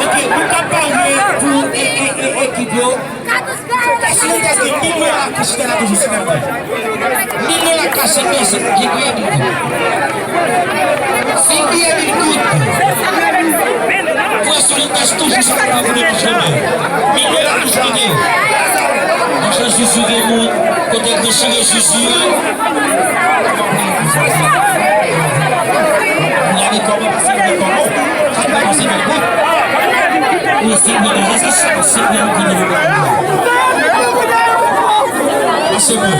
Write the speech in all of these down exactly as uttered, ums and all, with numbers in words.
Ok, nou ka pare pou e- e- e- ekip yo. Èske nou tèske mil dola ki chita la toujou, silvouplè? Mil dola kache pèsòn ki kwè mil dola. Si l peye mil goud, pwès ou li tèche toujou sa pou demontre mil dola toujou gen. Monchè, Zuzu gen moun, kote dechire Zuzu a. Gade kòman pase, gade kòman. Sa ki kòmanse fè kout. Wi, se byen, se sa, se byen ki vini la. Pase byen.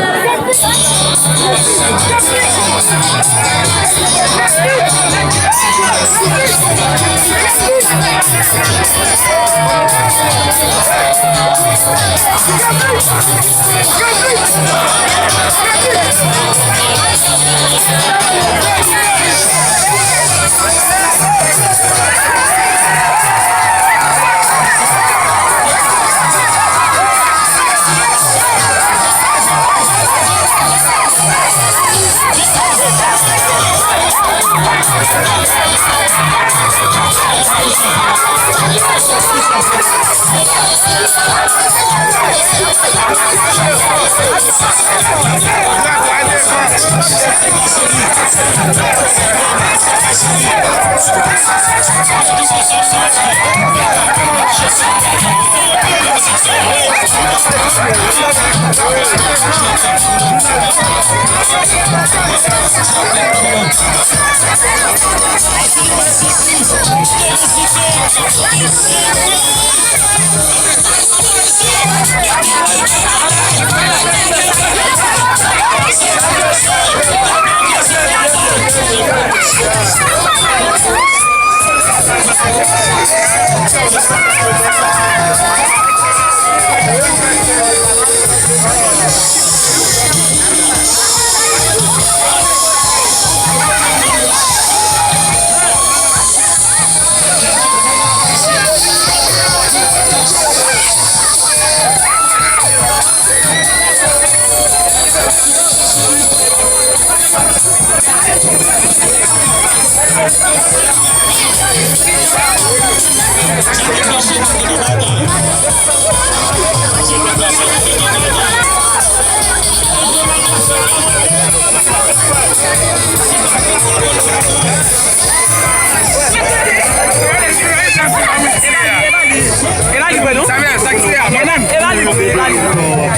E la li vre, non? Samuel, sa ki se a? E la li vre, e la li vre.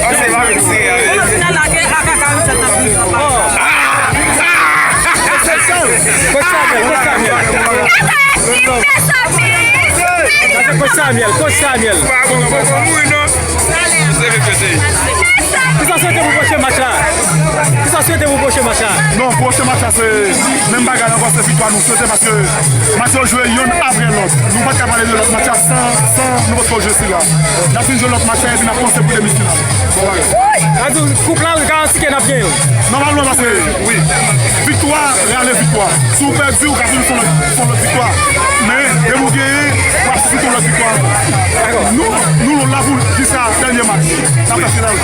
An se pa vin se a. Coach Samuel, coach Samuel. Coach Samuel, coach Samuel. Pa bon, bon, bon, mouri, non. Kisa w swete pou pwochen match la? Kisa w swete pou pwochen match la? Non, pwochen match la se menm bagay la ankò, se viktwa nou swete paske match yo jwe yonn apre lòt. Nou pa t ka pale de lòt match la san, san nou potko jwe sila. N ap fin jwe lòt match la epi n ap panse pou demi final. Bon bagay. Sa di koup la, nou garanti ke n ap genyen l. Nòmalman, paske, wi, viktwa rale viktwa. Si w pèdi, ou ka vin fè yon lòt, fè yon lòt viktwa. Men, depi w genyen, w ap sisite yon lòt viktwa ankò. Nou, nou la pou jiska dènye match. N ap fè final.